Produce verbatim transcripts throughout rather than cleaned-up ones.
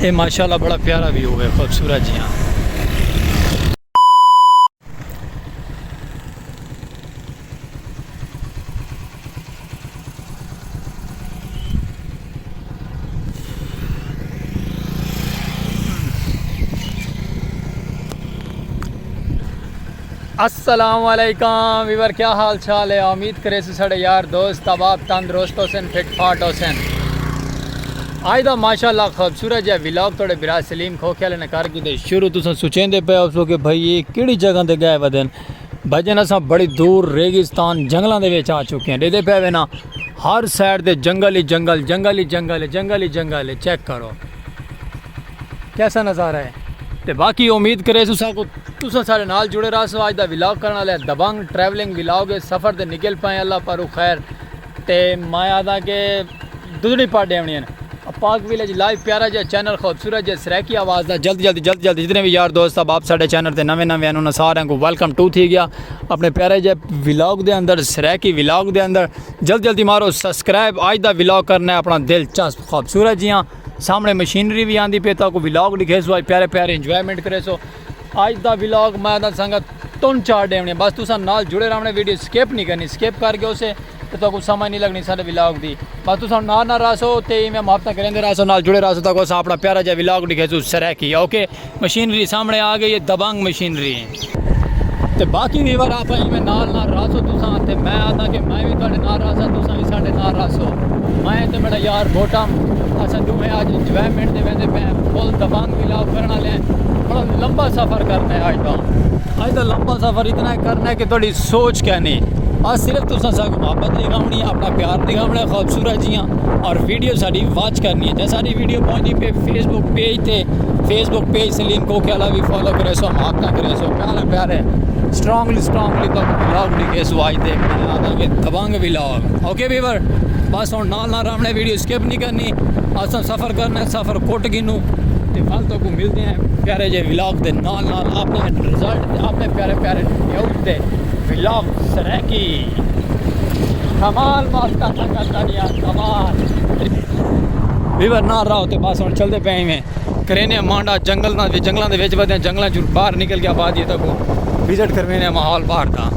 اے ماشاءاللہ بڑا پیارا ویو ہے، خوبصورت جیاں۔ السلام علیکم ویور، کیا حال چال ہے؟ امید کرے سو ساڑے یار دوست احباب تندرست ہوسن، فٹ فاٹ ہوسن۔ آج دا ماشاءاللہ خوبصورت جہا ولاگ توڑے برا سلیم کھوکھے والے نے کر گھدے شروع۔ تساں سوچیندے پے ہوسو کہ بھائی یہ کیڑی جگہ دے گئے ودن؟ بھجن اساں بڑی دور ریگستان جنگلاں دے وچ آ چکے ہیں۔ ڈیدے پے وے نا، ہر سائیڈ دے جنگل ہی جنگل، جنگل ہی جنگل، جنگل ہی جنگل ہے۔ چیک کرو کیسا نظارہ ہے۔ تے باقی امید کرے سو ساکو تساں سارے نال جڑے رہسو۔ آج دا ولاگ کرن والے دبنگ ٹریولنگ ولاگ ہے، سفر دے نکل پائے، اللہ پارو خیر۔ تے میں آدھا کہ ددڑی پاڑ ڈیونی ہیں۔ پاک ویلیج لائیو پیارا جا چینل، خوبصورت جا سرائیکی آواز دا۔ جلد جلد جلد جلد جتنے بھی یار دوست احباب ساڈے چینل تے نویں نویں ہیں، انہاں سارے کو ویلکم ٹو تھی گیا۔ اپنے پیارے جے ولاگ دے اندر، سرائیکی ولاگ دے اندر جلد جلدی مارو سبسکرائب۔ آج دا ولاگ کرنا ہے اپنا دلچسپ خوبصورت جیاں۔ سامنے مشینری بھی آندی پی، تاکو ولاگ ڈکھے سو، آج پیارے پیارے انجوائمنٹ کرے سو۔ آج دا ولاگ میں دا سنگت تن چار ڈیونے، بس تساں نال جڑے رہنے، ویڈیو سکپ نہیں کرنی، سکپ کر کے اسے تے تاکو سمجھ نہیں لگنی سارے ولاگ دی۔ بس تساں نال نال رہسو تے میں محبتاں کریندے رہسو، نال جڑے رہسو، تاکو اساں اپنا پیارا جا ولاگ ڈکھے سو سرائیکی۔ اوکے، مشینری سامنے آ گئی ہے، دبنگ مشینری۔ تے باقی ویور آپ ایویں نال نال رہسو تساں، تے میں آدھا کہ میں بھی تہاڈے نال رہساں، تساں بھی ساڈے نال رہسو۔ میں تے میرا یار بوٹم، اساں دوویں اج انجوائمنٹ دے ویندے پئے ہیں، فل دبنگ ولاگ کرن والے ہیں۔ بڑا لمبا سفر کرنا ہے اج دا۔ اج دا لمبا سفر اتنا کرنا ہے کہ تہاڈی سوچ کیا نہیں۔ بس صرف تساں ساکو محبت دکھاونی ہے، اپنا پیار دکھاونا ہے، خوبصورت جیاں، اور ویڈیو ساڈی واچ کرنی ہے۔ جے ساڈی ویڈیو پہنچدی پے فیس بک پیج تے، فیس بک پیج سلیم کھوکھے والا بھی فالو کرے سو، محبتاں کرے سو، پیارے پیارے، سٹرانگلی سٹرانگلی تو ولاگ ڈکھے سو۔ آج دے میں آدھا کہ دبنگ ولاگ۔ اوکے ویور، بس ہن نال نال رہنے، ویڈیو سکپ نہیں کرنی۔ اساں سفر کرنا ہے، سفر کٹ گھنوں، تے ول تہاکوں ملدے ہیں پیارے جے ولاگ دے نال نال۔ اپنے رزلٹ تے اپنے پیارے پیارے نیوز دے ولاگ سرائیکی۔ کمال ماسٹر سنگت دنیا، کمال۔ ویور نال رہو تے بس ہن چلدے پئے ہیں۔ کرینے مانڈا جنگل نال، جنگلاں دے وچ ودے ہیں، جنگلاں چوں باہر نکل کے آبادی تک وزٹ کروینے ماحول باہر دا۔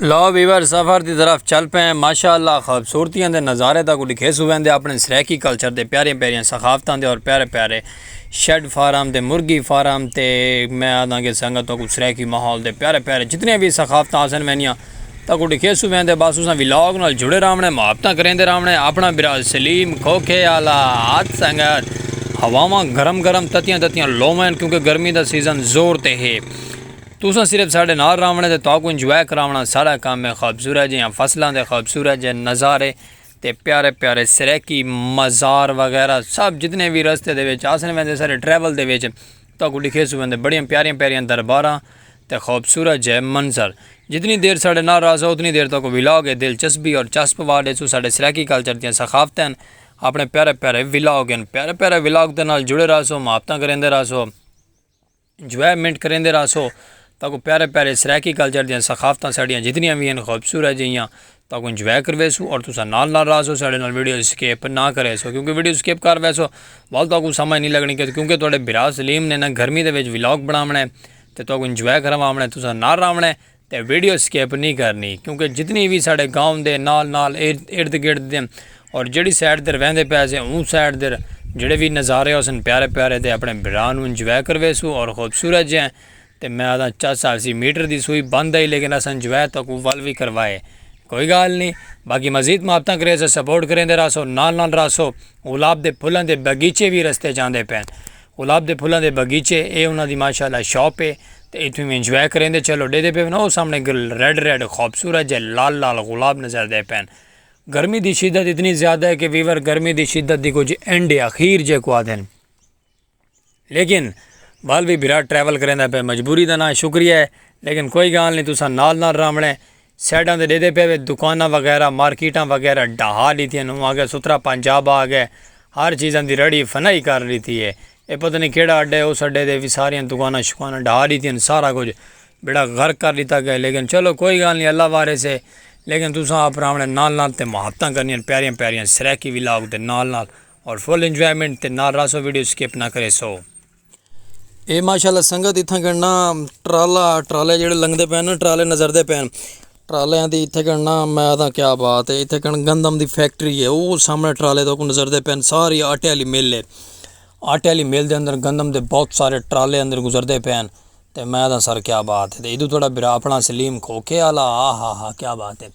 لو ویور، سفر دی طرف چل پئے ہیں۔ ماشاءاللہ خوبصورتیاں دے نظارے تہاکوں ڈکھیسوں ویندے، اپنے سرائیکی کلچر دے پیاریاں پیاریاں ثقافتاں دے اور پیارے پیارے شیڈ فارم تے مرغی فارم تے میں آدھاں کہ سنگت تہاکوں سرائیکی ماحول دے پیارے پیارے جتنے بھی ثقافتاں آسن وینیاں تہاکوں ڈکھیسوں ویندے۔ بس اساں ولاگ نال جڑے راونے، محبتاں کریندے راونے۔ اپنا برا سلیم کھوکھے آلا ہاتھ سنگت، ہواواں گرم گرم تتیاں تتیاں لوون کیونکہ گرمی دا سیزن زور تے ہے۔ تساں صرف ساڈے نال راونے تے تہاکوں انجوائے کراونا ساڈا کم ہے۔ خوبصورت جیاں فصلاں دے خوبصورت جے نظارے تے پیارے پیارے سرائیکی مزار وغیرہ سب جتنے بھی رستے دے وچ آسن ویندے سارے ٹریول دے وچ تہاکوں ڈکھیسوں ویندے بڑیاں پیاریاں پیاریاں درباراں تے خوبصورت جے منظر۔ جتنی دیر ساڈے نال راہسو اتنی دیر تہاکوں ولاگ ہے دلچسپی اور چسپ وا ڈیسوں۔ ساڈے سرائیکی کلچر دیاں ثقافتاں ہن، اپنے پیارے پیارے ولاگ ہن، پیارے پیارے ولاگ دے نال جڑے راہسو، محبتاں کریندے راہسو۔ انجوائمنٹ کریندے راہسو۔ تہاکوں پیارے پیارے سرائیکی کلچر دیاں ثقافتاں ساڈیاں جتنیاں وی ہن خوبصورت جیہاں تہاکوں انجوائے کرویسوں اور تساں نال نال راہسو، ساڈے نال ویڈیو سکپ نہ کریسو کیونکہ ویڈیو سکپ کر ویسو ول تہاکوں سمجھ نہیں لگنی کہ کیونکہ تہاڈے بھرا سلیم نے نا گرمی دے وچ ولاگ بناونا ہے تے تہاکوں انجوائے کرواونا ہے، تساں نال راہونا ہے۔ تے ویڈیو سکپ نہیں کرنی کیونکہ جتنی وی ساڈے گاؤں دے نال نال ارد ارد گرد دے اور جیڑھی سائیڈ تے ویندے پئے سے اوں سائیڈ تے جیڑھے وی نظارے ہوسن پیارے پیارے تے اپنے بھرا نوں انجوائے کرویسوں اور خوبصورت جے ہیں۔ تے میں آدھاں چس آسی میٹر دی سوئی بند آئی لیکن اساں انجوائے تہاکوں ول وی کروائے۔ کوئی گال نی، باقی مزید محبتاں کریسو، سپورٹ کریندے راہسو، نال نال راہسو۔ گلاب دے پھلاں دے باغیچے وی رستے چ آندے پئن۔ گلاب دے پھلاں دے باغیچے اے انہاں دی ماشاءاللہ شاپ اے۔ تے اتھوں وی انجوائے کریندے چلو ڈیدے پئے ون او سامنے ریڈ ریڈ خوبصورت جے لال لال گلاب نظر دے پئن۔ گرمی دی شدت اتنی زیادہ ہے کہ ویور گرمی دی شدت دی کچھ اینڈ ہے اخیر جے کو آدھن۔ لیکن ول وی بھرا ٹریول کریندا پئے مجبوری دا ناں شکریہ ہے۔ لیکن کوئی گال نی تساں نال نال راہونے۔ سائیڈاں تے ڈیدے پئے وے دکاناں وغیرہ مارکیٹاں وغیرہ ڈہا ڈیتیاں نوں آگے ستھرا پنجاب آگے۔ ہر چیزاں دی رڑی فنائی کر ڈیتی ہے۔ اے پتہ نی کیڑا اڈا ہے اس اڈے تے وی ساریاں دکاناں شکاناں ڈہا ڈیتیاں سارا کچھ بیڑا غرق کر ڈیتا گئے لیکن چلو کوئی گال نی اللہ وارث ہے۔ لیکن تساں آپ راونے نال نال تے محبتاں کرنیاں پیاریاں پیاریاں سرائیکی ولاگ دے نال نال، اور فل انجوائمنٹ تے نال راسو، ویڈیو سکپ نہ کرے سو۔ اے ماشاءاللہ سنگت، اتھاں کن نا ٹرالا، ٹرالے جڑے لنگھدے پئے نا، ٹرالے نظردے پئے۔ ٹرالیاں دی اتھے کن نا، میں آدھاں کیا بات ہے، اتھے کن گندم دی فیکٹری ہے، او سامنے ٹرالے تو کو نظردے پئے، ساری آٹے والی مل ہے۔ آٹے والی مل دے اندر گندم دے بہت سارے ٹرالے اندر گزردے پئے۔ تے میں آدھاں سر کیا بات ہے۔ تے ادو تھوڑا برا اپنا سلیم کھوکھے والا، آ ہا ہا کیا بات ہے۔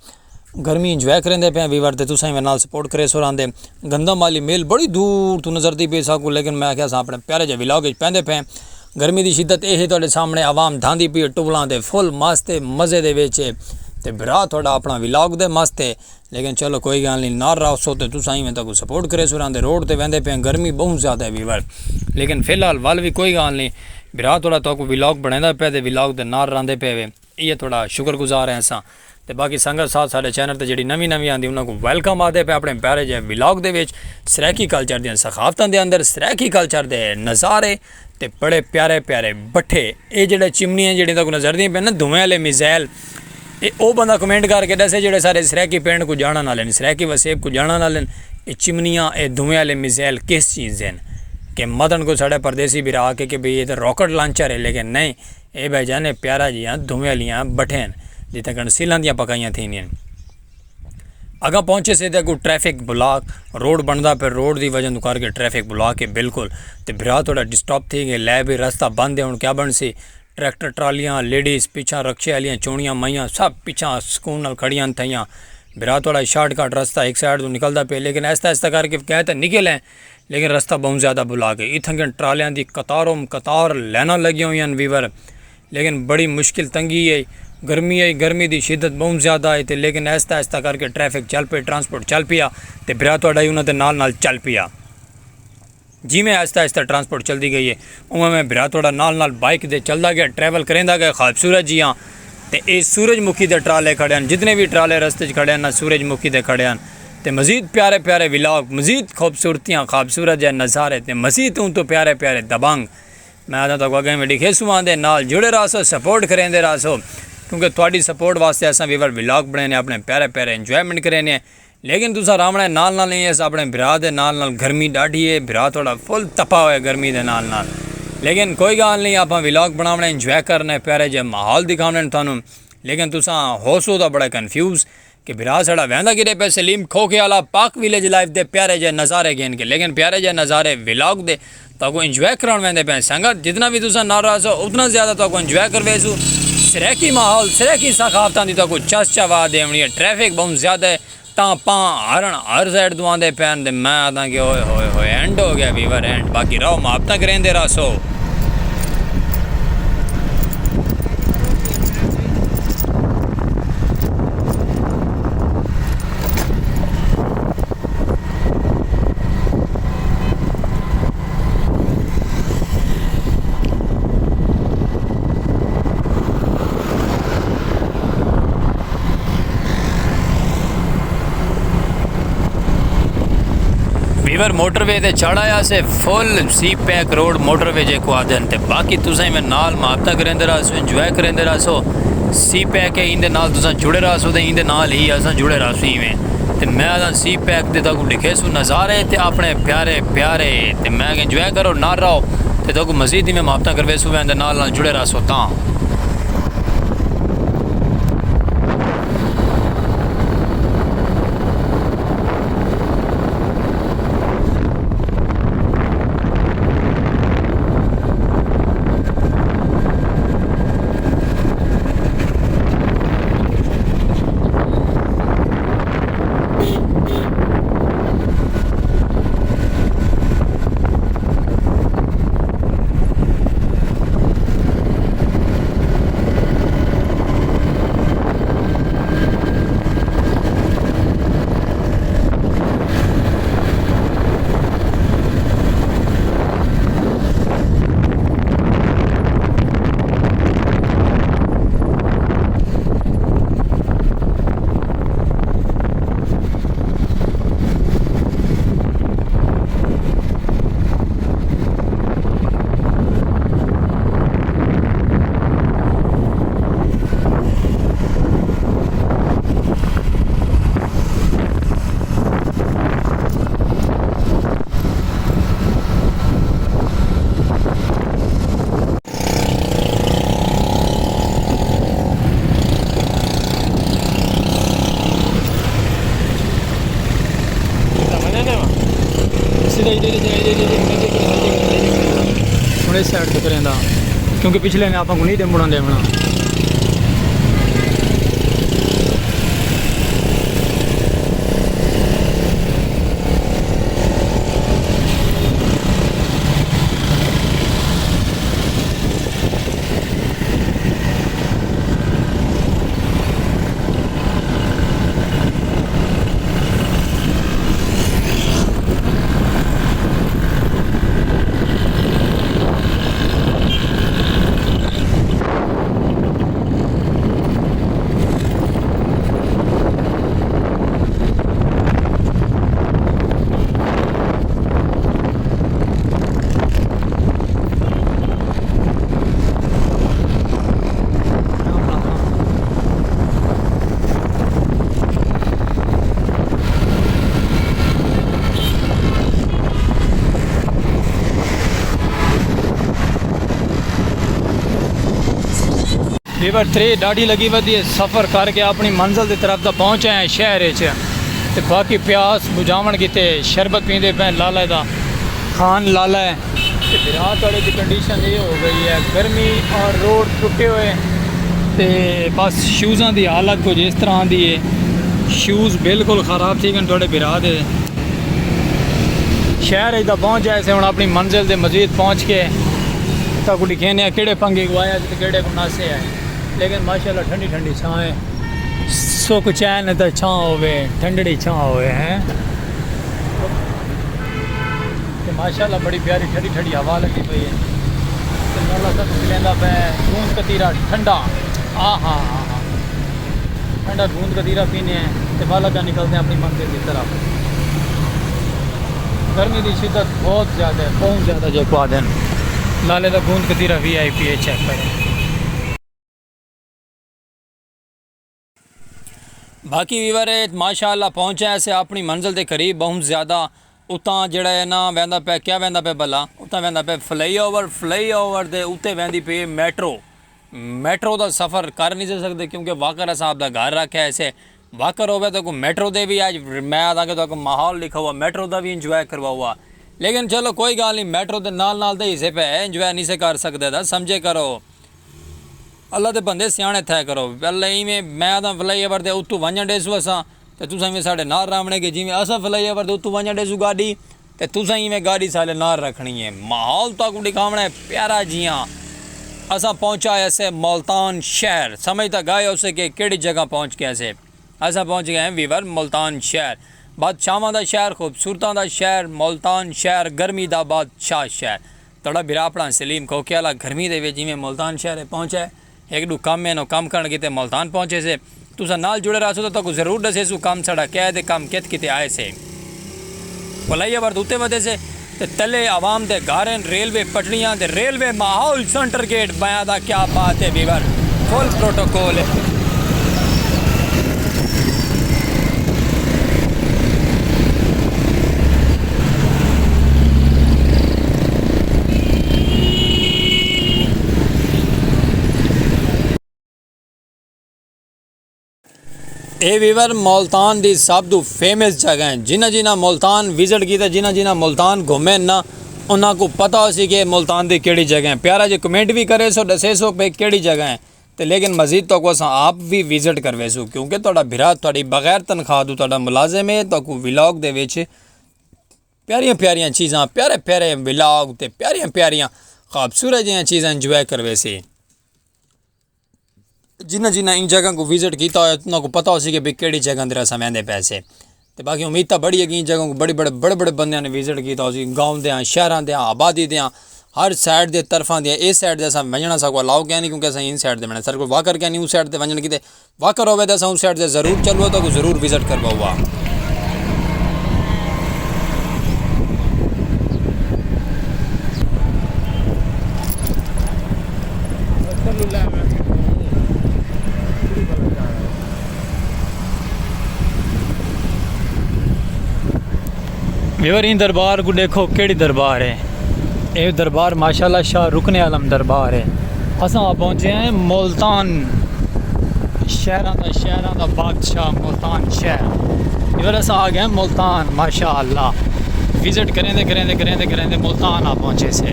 گرمی انجوائے کریندے پئے ویور، تے تساں میں نال سپورٹ کرے سو راندے۔ گندم والی مل بڑی دور تو نظر دی پئی ساکو، لیکن میں آکھیا سا اپنے پیارے جے ولاگ وچ پیندے پئے۔ گرمی دی شدت اے ہے تہاڈے سامنے، عوام دھاندی پئی ہے ٹولاں تے فل مست ہے، مزے دے وچ ہے۔ تے برا تھوڑا اپنا ولاگ دے مست ہے۔ لیکن چلو کوئی گال نہیں، نال رہسو تے تساں ایویں تاکو سپورٹ کریسو راندے، روڈ تے ویندے پئے ہیں، گرمی بہوں زیادہ ہے ویور۔ لیکن فی الحال ول وی کوئی گال نہیں، بھرا تھوڑا تاکو ولاگ بنڑیندا پئے تے ولاگ دے نال راندے پئے وے، ایہ تھوڑا شکر گزار ہیں اساں۔ تے باقی سنگت ساتھ ساڈے چینل تے جیڑھی نویں نویں آندی انہاں کو ویلکم آدھے پئے اپنے پیارے جے ولاگ دے وچ، سرائیکی کلچر دیاں ثقافتاں دے اندر، سرائیکی کلچر دے نظارے تے بڑے پیارے پیارے بٹھے۔ اے جیڑھے چمنیاں جیڑھیاں تاکو نظر دیاں پئے نا، دھوئیں والے میزائل، اے او بندہ کمنٹ کر کے ڈسے جیڑھے سارے سرائیکی پنڈ کو جانن والے نے، سرائیکی وسیب کو جانن والے نے۔ اے چمنیاں، اے دھوئیں والے میزائل کس چیز دے ہن؟ کہ مدن کو ساڈا پردیسی بھرا آکھے کہ بھئی اے تے راکٹ لانچر ہے، لیکن نہیں، اے بھائی جان اے پیارا جیاں دھوئیں والیاں بٹھے ہن، جتھاں کن سیلاں دیاں پکائیاں تھیندیاں ہن۔ اگاں پہنچے سے تے اگوں ٹریفک بلاک، روڈ بندا پئے، روڈ دی وجہ توں کر کے ٹریفک بلاک ہے بالکل۔ تے بھرا تھوڑا ڈسٹرب تھی گئے، لے بھی رستہ بند ہے، ہن کیا بنسی؟ ٹریکٹر ٹرالیاں، لیڈیز پچھاں، رکشے والیاں چوڑیاں مائیاں سب پچھاں سکون نال کھڑیاں تھیاں۔ بھرا تھوڑا شارٹ کٹ رستہ ہک سائیڈ توں نکلدا پئے، لیکن آہستہ آہستہ کر کے کہہ تے نکل ہیں، لیکن رستہ بہوں زیادہ بلاک ہے۔ اتھاں کن ٹرالیاں دی قطارم قطار لائناں لگیاں ہوئیاں ہن ویور۔ لیکن بڑی مشکل تنگی ہے، گرمی ہے، گرمی دی شدت بہوں زیادہ ہے تے لیکن آہستہ آہستہ کر کے ٹریفک چل پئی، ٹرانسپورٹ چل پیا تے بھرا تہاڈا ہی انہاں دے نال نال چل پیا۔ جیویں آہستہ آہستہ ٹرانسپورٹ چلدی گئی ہے، اوویں میں بھرا تہاڈا نال نال بائیک دے چلدا گیا، ٹریول کریندا گیا خوبصورت جیاں۔ تے اے سورج مکھی دے ٹرالے کھڑے ہن، جتنے وی ٹرالے رستے چ کھڑے ہن نا، سورج مکھی دے کھڑے ہن۔ تے مزید پیارے پیارے ولاگ، مزید خوبصورتیاں، خوبصورت جے نظارے تے مزید اوں توں پیارے پیارے دبنگ میں آدھاں تہاکوں اگیں وی ڈکھیسوں، آندے نال جڑے رہسو، سپورٹ کریندے رہسو، کیونکہ تہاڈی سپورٹ واسطے اساں ویور ولاگ بنڑینے، اپنے پیارے پیارے انجوائمنٹ کرینے۔ لیکن تساں راونے نال نال نہیں، اس اپنے بھرا دے نال نال، گرمی ڈاڈھی ہے، بھرا تھوڑا فل تپا ہوئے گرمی دے نال نال۔ لیکن کوئی گال نہیں، آپاں ولاگ بناونے، انجوائے کرنے، پیارے جے ماحول دکھاونے تانوں۔ لیکن تساں ہوسو تاں بڑا کنفیوز کہ بھرا ساڈا ویندا کدے پئے؟ سلیم کھوکھے والا پاک ویلیج لائف دے پیارے جے نظارے گھن کے، لیکن پیارے جے نظارے ولاگ دے تہاکوں انجوائے کراون ویندے پئے۔ سنگت جتنا وی تساں نال رہسو اتنا زیادہ تہاکوں انجوائے کرویسوں۔ سرائیکی ماحول، سرائیکی ثقافتاں دی تہاکوں چس چوا ڈیونڑی ہے۔ ٹریفک بہوں زیادہ ہے، تاں پاں ہارن ہر سائیڈ توں آندے پئے ہن تے میں آدھاں کہ اوئے ہوئے ہوئے، اینڈ ہو گیا ویور، اینڈ۔ باقی رہو، محبتاں کریندے رہسو۔ ویور موٹر وے تے چڑھ آیا سے، فل سی پیک روڈ موٹر وے جیکوں آدھن۔ تے باقی تساں میں نال محبتاں کریندے رہسو، انجوائے کریندے رہسو۔ سی پیک ہے، ایندے نال تساں جڑے رہسو تے ایندے نال ہی اساں جڑے رہسوں ایویں۔ تے میں آدھاں سی پیک دے تہاکوں ڈکھیسوں نظارے تے اپنے پیارے پیارے۔ تے میں کہ انجوائے کرو، نال رہو تے تہاکوں مزید ایویں محبتاں کرویسوں، ایندے نال نال جڑے رہسو تاں۔ اس سائیڈ تے کریندا، کیونکہ پچھلے نے آپاں کو نہیں دے مڑاں دے ہونا۔ ریور تھری ڈاڈھی لگی ودی ہے، سفر کر کے اپنی منزل دی طرف دا پہنچ آئے ہیں شہر اچ۔ تے باقی پیاس بجھاون کیتے شربت پیندے پئے، لالہ دا خان لالہ ہے۔ تے بھرا تہاڈے دی کنڈیشن اے ہو گئی ہے، گرمی اور روڈ ٹرٹے ہوئے، تے بس شوزاں دی حالت کچھ اس طرح دی ہے، شوز بالکل خراب تھی گئے تہاڈے بھرا دے۔ شہر اچ دا پہنچ جائے سے، ہن اپنی منزل دے مزید پہنچ کے تاکو ڈکھینے ہیں کیڑے پنگے کو آیا تے کیڑے کو ناسے آئے، لیکن ماشاءاللہ ٹھنڈی ٹھنڈی چھاں ہے، سک چین تے چھاں ہوئے، ٹھنڈڑی چھاں ہوئے ہیں۔ تے ماشاءاللہ بڑی پیاری ٹھڈی ٹھڈی ہوا لگی پئی ہے۔ تے مولا سانوں پلیندا پئے گوند کتیرا ٹھنڈا۔ آہا آہا۔ ٹھنڈا گوند کتیرا پینے ہیں تے والا پیا نکلدے ہیں اپنی منزل دی طرف۔ گرمی دی شدت بہت زیادہ ہے، بہت زیادہ جیکو آدھن۔ لالے دا گوند کتیرا وی آئی پی ہے، چیک کرو۔ باقی ویور ہے ماشاءاللہ پہنچا ہے سے اپنی منزل دے قریب بہت زیادہ۔ اتاں جڑا ہے نا ویندا پہ، کیا ویندا پہ بھلا؟ اتاں ویندا پہ فلائی اوور، فلائی اوور دے اتے ویندی پئی میٹرو۔ میٹرو دا سفر کر نہیں سے سکدے کیونکہ واکر اساں آپ دا گھر رکھیا ہے سے۔ واکر ہووے تو کو میٹرو دے بھی اج میں آدھاں کہ تو کو ماحول لکھا ہوا، میٹرو دا بھی انجوائے کروا ہوا۔ لیکن چلو کوئی گال نہیں، میٹرو دے نال نال دے حصے پہ انجوائے نہیں سے کر سکدے، دا سمجھے کرو۔ اللہ دے بندے سیاݨے تھئے کرو۔ اللہ ایویں میں آدھاں فلائی اوور دے اتوں ونڄݨ ݙیسوں اساں تے تساں ایویں ساݙے نال راوݨے کہ جیویں اساں فلائی اوور دے اتوں ونڄݨ ݙیسوں گاݙی تے تساں ایویں گاݙی ساݙے نال رکھݨی ہے۔ ماحول تہاکوں ݙکھاوݨا ہے پیارا جیہاں۔ اساں پہنچا ہیسے ملتان شہر۔ سمجھ تاں ڳئے ہوسے کہ کیڑھی جگہ پہنچ ڳئے سے۔ اساں پہنچ ڳئے ہیں ویور ملتان شہر۔ بادشاہواں دا شہر، خوبصورتاں دا شہر، ملتان شہر، گرمی دا بادشاہ شہر۔ تہاݙا بھرا اپݨا سلیم کھوکھے والا گرمی دے وچ جیویں ملتان شہر پہنچا ہے، ہک ݙو کم ہن، او کم کرݨ کیتے ملتان پہنچے سے۔ تساں نال جڑے رہسو تاں تہاکوں ضرور ݙسیسوں کم ساݙا کیا ہے تے کم کت کیتے آئے سے۔ فلائی اوور دے اتے ودے سے تے تلے عوام دے گھر ہن، ریلوے پٹڑیاں تے ریلوے ماحول، سینٹر گیٹ بیا دا کیا بات ہے ویور، فل پروٹوکول ہے۔ اے ویور ملتان دی سب توں فیمس جگہ ہیں۔ جنہاں جنہاں ملتان وزٹ کیتا، جنہاں جنہاں ملتان گھومے نا، انہاں کو پتہ ہوسی کہ ملتان دی کیڑھی جگہ ہیں۔ پیارا جے کمنٹ بھی کرے سو، ݙسے سو پہ کیڑھی جگہ ہیں۔ تے لیکن مزید تہاکوں اساں آپ بھی وزٹ کرویسوں، کیونکہ تہاݙا بھرا تہاݙی بغیر تنخواہ توں تہاݙا ملازم ہے، تہاکوں ولاگ دے وچ پیاریاں پیاریاں چیزاں، پیارے پیارے ولاگ تے پیاریاں پیاریاں خوبصورت جیہاں چیزاں انجوائے کرویسی۔ جنہاں جنہاں ان جگہاں کو وزٹ کیتا ہویا، انہاں کو پتہ ہوسی کہ بھئی کیڑھی جگہ اندر اساں ویندے پئے سے۔ تے باقی امید تاں بڑی ہے کہ ان جگہاں کو بڑے بڑے، بڑے بڑے بندیاں نے وزٹ کیتا ہوسی، گاؤں دیاں، شہراں دیاں، آبادی دیاں، ہر سائیڈ دے طرفاں دیاں۔ اے سائیڈ دے اساں ونڄݨ اساں کو الاؤ کینی، کیونکہ اساں ان سائیڈ دے ونڄݨ، ساݙے کو واکر کینی، اس سائیڈ دے ونڄݨ کیتے۔ واکر ہووے تاں اساں اس سائیڈ تے ضرور چلو، تہاکوں ضرور وزٹ کرواؤ آ۔ ویور، ایں دربار کو ݙیکھو، کیڑھی دربار ہے۔ اے دربار ماشاءاللہ شاہ رکن عالم دربار ہے۔ اساں آ پہنچے ہیں ملتان، شہراں دا، شہراں دا بادشاہ ملتان شہر۔ ویور، اساں آ ڳئے ہیں ملتان، ماشاءاللہ۔ وزٹ کریندے، کریندے، کریندے، کریندے ملتان آ پہنچے سے۔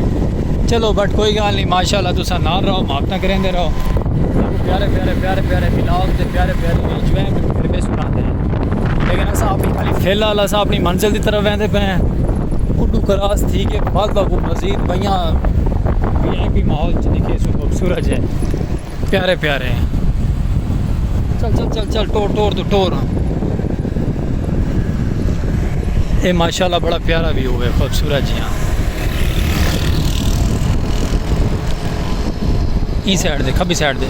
چلو بٹ کوئی گال نی، ماشاءاللہ تساں نال رہو، محبتاں کریندے رہو۔ ساکوں پیارے پیارے پیارے پیارے ولاگ تے پیارے پیارے انجوائمنٹ کریندے سناندے ہیں۔ لیکن اساں اپݨی خالی فی الحال اساں اپݨی منزل دی طرف ویندے پئے ہیں۔ اڈو کراس تھی کے بعد ساکوں مزید ویاں وی آئی پی ماحول چ ݙکھیسوں، خوبصورت جے پیارے پیارے ہیں۔ چل چل چل چل، ٹور ٹور تو ٹور۔ اے ماشاءاللہ بڑا پیارا ویو ہے، خوبصورت جیاں۔ ایں سائیڈ دے، کھبی سائیڈ دے،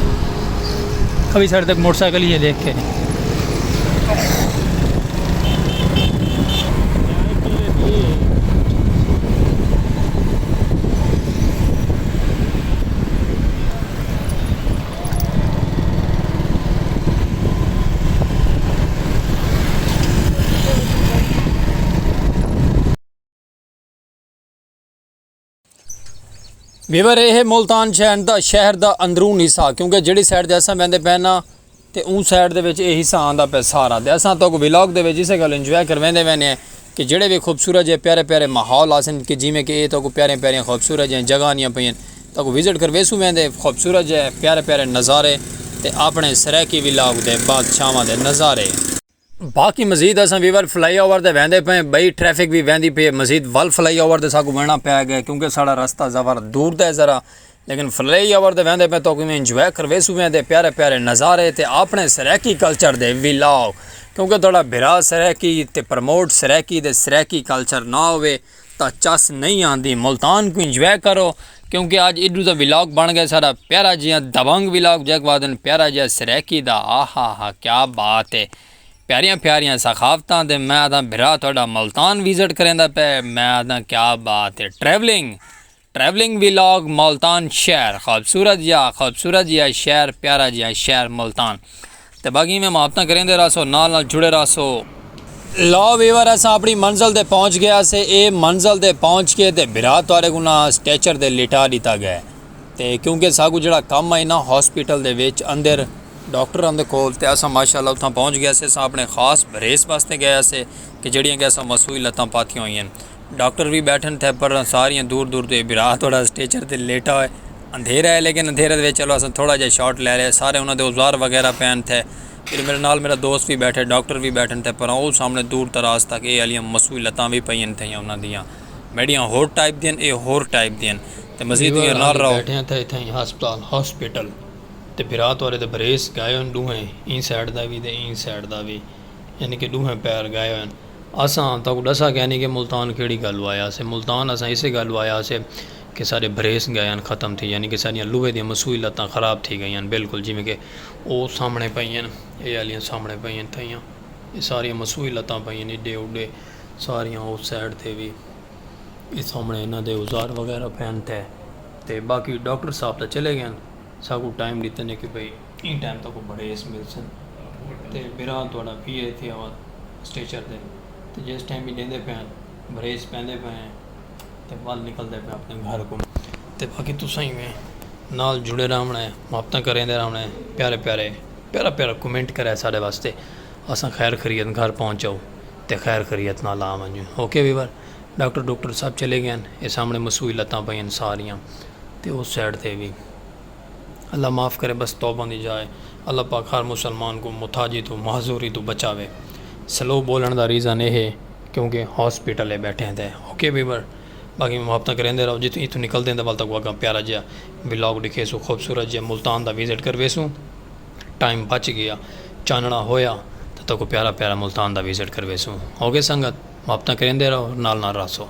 کھبی سائیڈ تے موٹر سائیکل ہی ہے، دیکھ کے۔ ویور، اے ہے ملتان شہر دا، شہر دا اندرون حصہ، کیونکہ جیڑھی سائیڈ تے اساں ویندے پئے نا، تے اوں سائیڈ دے وچ اے حصہ آندا پئے سارا۔ تے اساں تہاکوں ولاگ دے وچ اسے گل انجوائے کرویندے ویندے ہیں کہ جیڑھے وی خوبصورت جے پیارے پیارے ماحول آسن، کہ جیویں کہ اے تہاکوں پیاریاں پیاریاں خوبصورت جے جگہ آندیاں پئین، تہاکوں وزٹ کرویسوں ویندے، خوبصورت جے پیارے پیارے نظارے تے اپݨے سرائیکی ولاگ دے بادشاہواں دے نظارے۔ باقی مزید اساں ویور فلائی اوور تے ویندے پئے، بئی ٹریفک وی ویندی پئی ہے، مزید ول فلائی اوور تے ساکوں وینا پیا گئے، کیونکہ ساڈا رستہ ظفر دور تے ذرا، لیکن فلائی اوور تے ویندے پئے تہاکوں میں انجوائے کرویسوں ویندے پیارے پیارے نظارے تے اپݨے سرائیکی کلچر دے ولاگ، کیونکہ تہاڈا بھرا سرائیکی تے پروموٹ سرائیکی دے سرائیکی کلچر نہ ہووے تاں چس نہیں آندی۔ ملتان کوں انجوائے کرو، کیونکہ اج ایڈو دا ولاگ بݨ گئے ساڈا پیارا جیاں دبنگ ولاگ، جیکوں آہدن پیارا جیاں سرائیکی دا۔ آہا ہا، کیا بات ہے۔ پیاریاں پیاریاں ثقافتاں تے میں آہداں بھرا تہاڈا ملتان وزٹ کریندا پئے، میں آہداں کیا بات ہے۔ ٹریولنگ، ٹریولنگ ولاگ ملتان شہر، خوبصورت جیاں، خوبصورت جیاں شہر، پیارا جیاں شہر ملتان۔ تے باقی میں محبتاں کریندے رہسو، نال نال جڑے رہسو۔ لو ویور، اساں اپݨی منزل تے پہنچ گئے ہاسے۔ اے منزل تے پہنچ کے تے بھرا تہاڈے کوں نا اسٹریچر تے لٹا ݙتا گئے۔ تے کیونکہ ساکوں جیڑھا کم ہے نا ہاسپٹل دے وچ اندر ڈاکٹراں دے کول، تے اساں ماشاءاللہ اتھاں پہنچ گئے ہاسے۔ اساں اپݨے خاص بریس واسطے گئے ہاسے کہ جیڑھیاں کہ اساں مسوئی لتاں پاتیاں ہوئیاں۔ ڈاکٹر وی بیٹھن تھے، پر ساریاں دور دور تے بھرا تہاڈا اسٹریچر تے لیٹا ہوئے۔ اندھیرا ہے، لیکن اندھیرے دے وچ چلو اساں تھوڑا جیہا شاٹ لے رہے، سارے انہاں دے اوزار وغیرہ پئین تھے۔ پھر میرے نال میرا دوست وی بیٹھے، ڈاکٹر وی بیٹھن تھے، پر او سامݨے دور دراز تک اے آلیاں مسوئی لتاں وی پئین تھیاں انہاں دیاں۔ میڈیاں ہور ٹائپ دیاں، اے ہور ٹائپ دیاں۔ تے مزید ویور، میرے نال رہو۔ بیٹھے ہیں تے اتھاں ہی ہسپتال، ہاسپٹل، تے بھرا تہاڈے تے بریس گائے ہن ݙوہیں، ایں سائیڈ دا وی تے ایں سائیڈ دا وی، یعنی کہ ݙوہیں پیر گائے ہوئے ہن۔ اساں تہاکوں ݙسا کائنی کہ ملتان کیڑھی گالھوں آئے ہاسے۔ ملتان اساں اسے گالھوں آئے ہاسے کہ ساڈے بریس گئے ہن ختم تھی، یعنی کہ ساڈیاں لوہے دیاں مسوئی لتاں خراب تھی گئیاں ہن، بالکل جیویں کہ او سامݨے پئین، اے آلیاں سامݨے پئین تھیاں، اے ساریاں مسوئی لتاں پئین، ایڈے اوڈے ساریاں، او سائیڈ تے وی۔ اے سامݨے انہاں دے اوزار وغیرہ پئین تھے، تے باقی ڈاکٹر صاحب تاں چلے گئے ہن۔ ساکوں ٹائم ݙتے نے کہ بھئی ایں ٹائم تہاکوں بریس ملسن۔ تے بھرا تہاڈا پی اے تھیا ہوا اسٹریچر تے، تے جس ٹائم وی ݙیندے پئے ہن، بریس پیندے پئے ہیں، تے ول نکلدے پئے اپݨے گھر کوں۔ تے باقی تساں ہی میں نال جڑے رہوݨا ہے، محبتاں کریندے رہوݨا ہے، پیارے پیارے، پیارا پیارا کمنٹ کرے ساڈے واسطے۔ اساں خیر خیریت گھر پہنچاؤ تے خیر خیریت نال آ ونڄوں۔ اوکے ویور، ڈاکٹر ڈاکٹر سب چلے گئے ہن، اے سامݨے مسوئی لتاں پئین ساریاں، تے اس سائیڈ تے وی۔ اللہ معاف کرے، بس توبہ دی جا ہے۔ اللہ پاک ہر مسلمان کوں متھاجی توں، معذوری توں بچاوے۔ سلو بولݨ دا ریزن اے ہے کیونکہ ہاسپٹل اے بیٹھے ہیں تے۔ اوکے ویور، باقی محبتاں کریندے رہو، جتھوں اتھوں نکلدے ہیں تے ول تہاکوں اگاں پیارا جیہا ولاگ ݙکھیسوں، خوبصورت جیہا ملتان دا وزٹ کرویسوں۔ ٹائم بچ گیا، چانݨا ہویا تے تہاکوں پیارا پیارا ملتان دا وزٹ کرویسوں۔ اوکے سنگت، محبتاں کریندے رہو، نال نال رہسو۔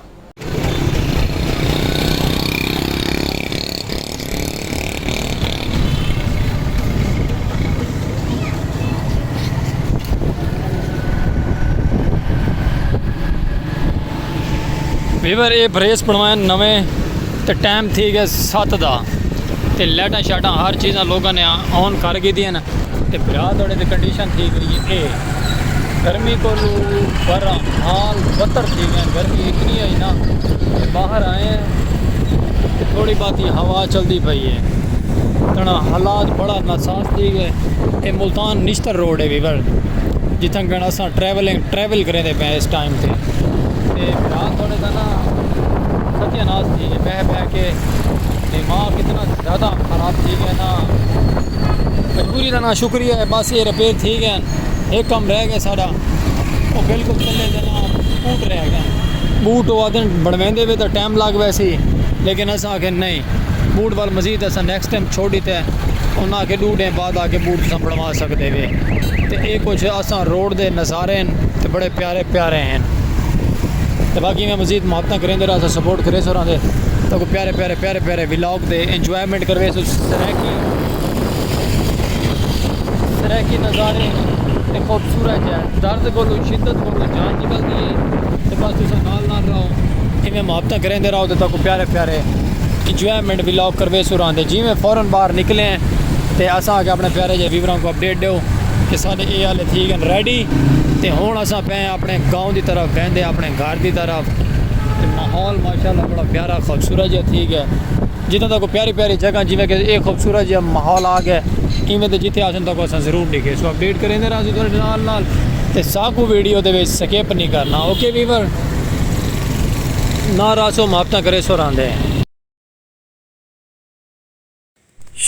ویور، اے بریس بݨوائے نویں تے ٹائم تھی گئے ست دا، تے لائٹاں شائٹاں ہر چیزاں لوگاں نے آن کر گھدیاں ہن۔ تے بھرا تہاڈے تے کنڈیشن تھی گئی ہے اے۔ گرمی کولوں برا حال بدتر تھی گئے، گرمی اتنی ہے نا کہ باہر آئے ہیں تے تھوڑی بہت ہی ہوا چلدی پئی ہے، تݨا حالات بڑا ناساز تھی گئے۔ اے ملتان نشتر روڈ ہے ویور، جتھاں کن اساں ٹریولنگ، ٹریول کریندے پئے ہیں اس ٹائم تے۔ تے بھرا تہاڈے دا نا ستیہ ناس تھی گئے، بہہ بہہ کے دماغ اتنا زیادہ خراب تھی ڳئے نا۔ مجبوری دا نا شکریہ ہے، بس یہ ریپیئر تھی ڳئے۔ ایک کم رہ ڳئے ساݙا، وہ بالکل چلے دے نا، بوٹ رہ ڳئے۔ بوٹ وہ آدھے بݨویندے وے تاں ٹائم لڳ ویسی، لیکن اساں آکھے نہیں، بوٹ ول مزید اساں نیکسٹ ٹائم چھوڑ ݙتے۔ انہاں آکھے ݙو ݙینھ بعد آ کے بوٹ تساں بݨوا سڳدے وے۔ تے اے کچھ اساں روڈ دے نظارے ہن تے بڑے پیارے پیارے ہن۔ تے باقی میں مزید محبتاں کریندے رہا، سپورٹ کریسو رہندے۔ تاکو پیارے پیارے پیارے پیارے ولاگ دے انجوائمنٹ کرویسو۔ سرائیکی، سرائیکی نظارے تے خوبصورت ہے۔ درد کولو، شدت کولو جان نکلدی ہے۔ تے بس تساں نال نال رہو، ایویں محبتاں کریندے رہو تے تاکو پیارے پیارے انجوائمنٹ ولاگ کرویسو رہندے۔ جیویں فوراً باہر نکلے ہیں تے اساں آکھے اپݨے پیارے جے ویوراں کوں اپڈیٹ ݙیو کہ ساݙے اے آلے تھی ڳئے ریڈی۔ تے ہݨ اساں پئے ہیں اپݨے گاؤں دی طرف، ویندے اپݨے گھر دی طرف۔ تے ماحول ماشاءاللہ بڑا پیارا خوبصورت جیہا تھی ڳئے۔ جتھاں تاکو پیاری پیاری جگہ، جیویں کہ اے خوبصورت جیہا ماحول آ ڳئے، ایویں تے جتھے آسن تاکو اساں ضرور ݙکھیسوں، اپڈیٹ کریندے رہاسوں تہاݙے نال نال۔ تے ساکوں ویڈیو دے وچ سکپ نہیں کرنا، اوکے ویور؟ نال رہاسو، محبتاں کریسو رہندے۔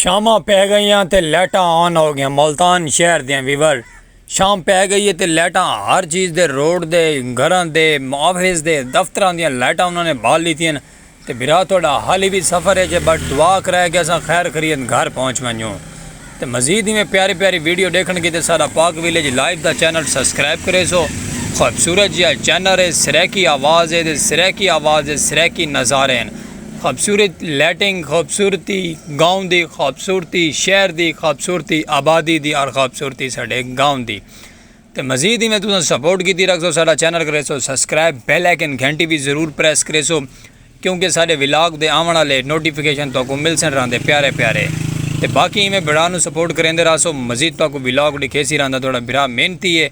شاماں پے ڳئیاں تے لائٹاں آن ہو ڳیاں۔ ملتان شہر دیاں ویور، شام پے ڳئی ہے تے لائٹاں ہر چیز دے، روڈ دے، گھراں دے، آفس دے، دفتراں دیاں لائٹاں انہاں نے بال ݙتیاں۔ تے بھرا تہاݙا حالی وی سفر ہے جے، بس دعا کرائے کہ اساں خیر خیریت گھر پہنچ ونڄوں۔ تے مزید ایویں پیاری پیاری ویڈیو ݙیکھݨ کیتے ساݙا پاک ویلیج لائیو دا چینل سبسکرائب کریسو۔ خوبصورت جیہا چینل ہے، سرائیکی آواز ہے تے سرائیکی آواز دے سرائیکی نظارے ہن۔ خوبصورت لائٹنگ، خوبصورتی گاؤں دی، خوبصورتی شہر دی، خوبصورتی آبادی دی اور خوبصورتی ساݙے گاؤں دی۔ تے مزید ایویں تساں سپورٹ کیتی رکھسو، ساݙا چینل کریسو سبسکرائب، بیل آئیکن گھنٹی وی ضرور پریس کریسو، کیونکہ ساݙے ولاگ دے آوݨ آلے نوٹیفیکیشن تہاکوں ملسن رہندے پیارے پیارے۔ تے باقی ایویں بھرا نوں سپورٹ کریندے رہسو، مزید تہاکوں ولاگ ݙکھیسی رہندا۔ تہاݙا بھرا محنتی ہے،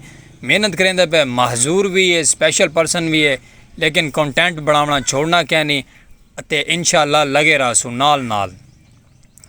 محنت کریندا پئے، معذور وی ہے، اسپیشل پرسن وی ہے، لیکن کنٹینٹ بݨاوݨا چھوڑݨا کینی۔ اتے انشاءاللہ لڳے رہسوں نال نال۔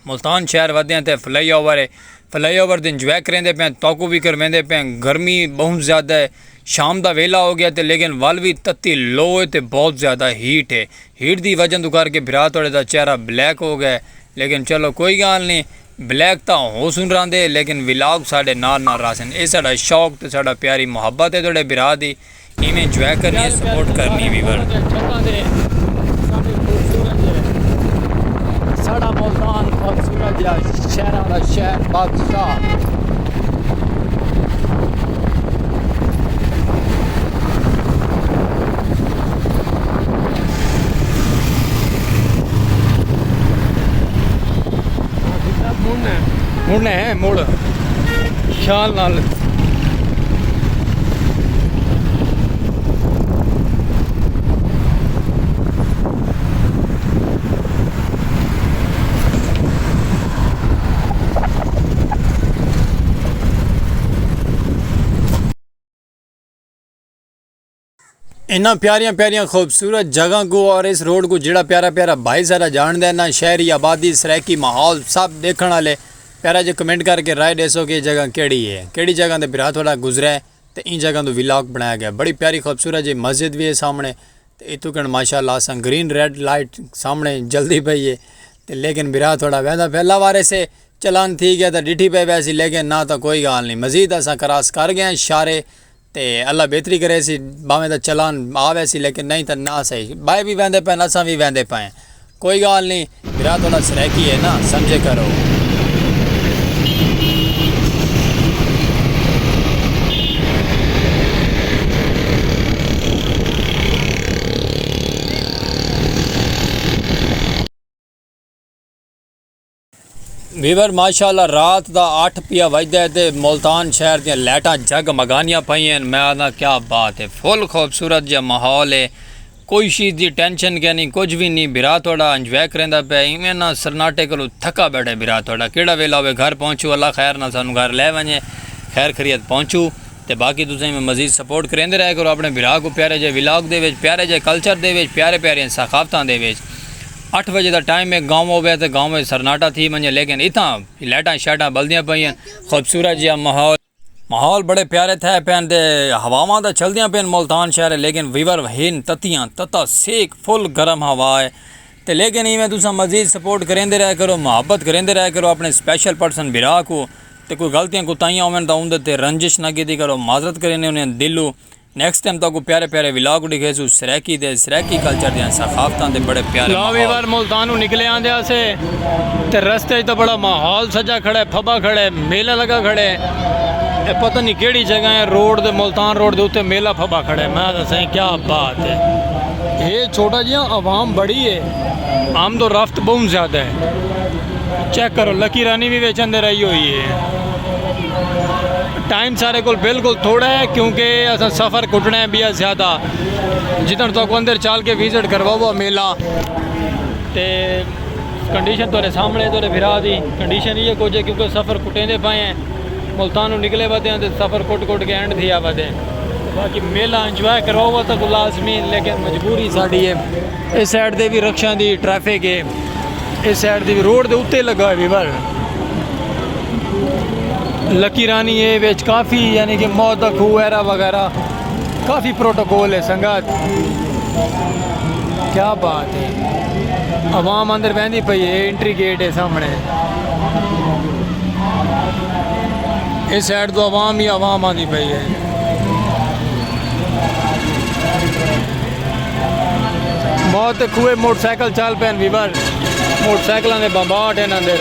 ملتان شہر ودے ہیں تے فلائی اوور ہے، فلائی اوور تے انجوائے کریندے پئے ہیں، تہاکوں وی کرویندے پئے ہیں۔ گرمی بہت زیادہ ہے، شام دا ویلا ہو ڳیا تے لیکن ول وی تتی لو ہے تے بہت زیادہ ہیٹ ہے۔ ہیٹ دی وجہ توں کر کے بھرا تہاݙے دا چہرہ بلیک ہو ڳئے، لیکن چلو کوئی ڳالھ نہیں، بلیک تاں ہوسن رہندے لیکن ولاگ ساݙے نال نال رہسن۔ اے ساݙا شوق تے ساݙا پیاری محبت ہے تہاݙے بھرا دی۔ ایویں انجوائے کرنی ہے، سپورٹ کرنی ہے ویور۔ ساݙا ملتان خوبصورت جیہا شہر آلا شہر بادشاہ۔ مڑنا ہے، مڑ خیال نال۔ انہاں پیاریاں پیاریاں خوبصورت جگہاں کوں اور اس روڈ کوں جیڑھا پیارا پیارا بھائی سارا جاندا ہے نا، شہری آبادی، سرائیکی ماحول سب ݙیکھݨ آلے پیارا جے کمنٹ کر کے رائے ݙیسو کہ یہ جگہ کیڑھی ہے، کیڑھی جگہ دے بھرا تہاݙا گزرا ہے تے ایں جگہ توں ولاگ بݨایا ڳیا۔ بڑی پیاری خوبصورت جی مسجد وی ہے سامݨے۔ تے اتوں کن ماشاءاللہ اساں گرین ریڈ لائٹ سامݨے جلدی پئی ہے۔ تے لیکن بھرا تہاݙا ویندا پیا، اللہ وارث ہے، چلان تھی ڳیا تاں ݙٹھی پئی ویسی، لیکن نہ تاں کوئی ڳالھ نہیں، مزید اساں کراس کر ڳئے ہیں شارے۔ تے اللہ بہتری کریسی، بھاویں تاں چلان آ ویسی لیکن نہیں تاں نہ صحیح۔ بھائی وی ویندے پئے ہن، اساں وی ویندے پئے ہیں، کوئی ڳالھ نہیں۔ بھرا تہاݙا سرائیکی ہے نا، سمجھے کرو۔ ویور ماشاءاللہ رات دا اٹھ پیا وڄدا ہے تے ملتان شہر دیاں لائٹاں جگ مگانیاں پئیاں ہن۔ میں آہداں کیا بات ہے، فل خوبصورت جیہا ماحول ہے، کوئی شیز دی ٹینشن کینی، کجھ وی نی۔ بھرا تہاݙا انجوائے کریندا پیا، ایویں نہ سناٹے کولوں تھکا ٻیٹھے بھرا تہاݙا۔ کیڑھا ویلا ہووے گھر پہنچوں، اللہ خیر نال سانوں گھر لے ونڄے، خیر خیریت پہنچوں۔ تے باقی تساں ایویں مزید سپورٹ کریندے رہیا کرو اپݨے بھرا کوں پیارے جے ولاگ دے وچ، پیارے جے کلچر دے وچ، پیارے پیاریاں ثقافتاں دے وچ۔ اٹھ وجے دا ٹائم ہے، گاؤں ہووے تے گاؤں وچ سناٹا تھی ونڄے، لیکن اتھاں لائٹاں شائٹاں ٻلدیاں پئیاں، خوبصورت جیہا ماحول، ماحول بڑے پیارے تھئے پئے ہن تے ہواواں تاں چلدیاں پئین ملتان شہر، لیکن ویور ہن تتیاں، تتا سیک، فل گرم ہوا ہے۔ تے لیکن ایویں تساں مزید سپورٹ کریندے رہیا کرو، محبت کریندے رہیا کرو اپنے سپیشل پرسن بھرا کوں۔ تے کوئی غلطیاں کوتاہیاں ہوون تاں اوندے تے رنجش نہ کیتی کرو، معذرت کرینے انہیں دلوں۔ نیکسٹ ٹائم تہاکوں پیارے پیارے ولاگ ڈکھیسوں سرائیکی دے، سرائیکی کلچر دیاں ثقافتاں دے بڑے پیارے لو ماحول۔ ویور ملتان نوں نکلے آندے آسے تے رستے اچ تاں بڑا ماحول سجا کھڑا ہے، پھبا کھڑا ہے، میلہ لگا کھڑا ہے۔ اے پتہ نہیں کیڑی جگہ ہے، روڈ دے، ملتان روڈ دے اُتے میلہ پھبا کھڑا ہے۔ میں آکھدا سائیں کیا بات ہے۔ اے چھوٹا جیہاں عوام بڑی ہے، آمد و رفت بہوں زیادہ ہے۔ چیک کرو، لکی رانی وی وچ اندر آئی ہوئی ہے۔ ٹائم سارے کول بالکل تھوڑا ہے کیونکہ اساں سفر کٹنا ہے بیا زیادہ۔ جتن تہاکوں اندر چال کے وزٹ کرواؤں میلہ۔ تے کنڈیشن تہاڈے سامنے، تہاڈے بھرا دی کنڈیشن ایہہ کجھ ہے کیونکہ سفر کٹیندے پئے ہیں۔ ملتان نوں نکلے ودے ہیں تے سفر کٹ کٹ کے اینڈ تھیا ودے ہیں۔ باقی میلہ انجوائے کرواؤ تہاکوں لازمی، لیکن مجبوری ساڈی ہے۔ اس سائیڈ دے وی رکشاں دی ٹریفک ہے، اس سائیڈ دی وی روڈ دے اُتے لگا ہوئے ویور۔ لکی رانی ہے وچ کافی، یعنی کہ موت دا کھوہ وغیرہ وغیرہ، کافی پروٹوکول ہے سنگت۔ کیا بات ہے، عوام اندر ویندی پئی ہے، انٹری گیٹ ہے سامنے۔ اس سائیڈ توں عوام ہی عوام آندی پئی ہے۔ موت دے کھوہ، موٹر سائیکل چل پئے ہن ویور، موٹر سائیکلاں دے بمباٹ ہن اندر۔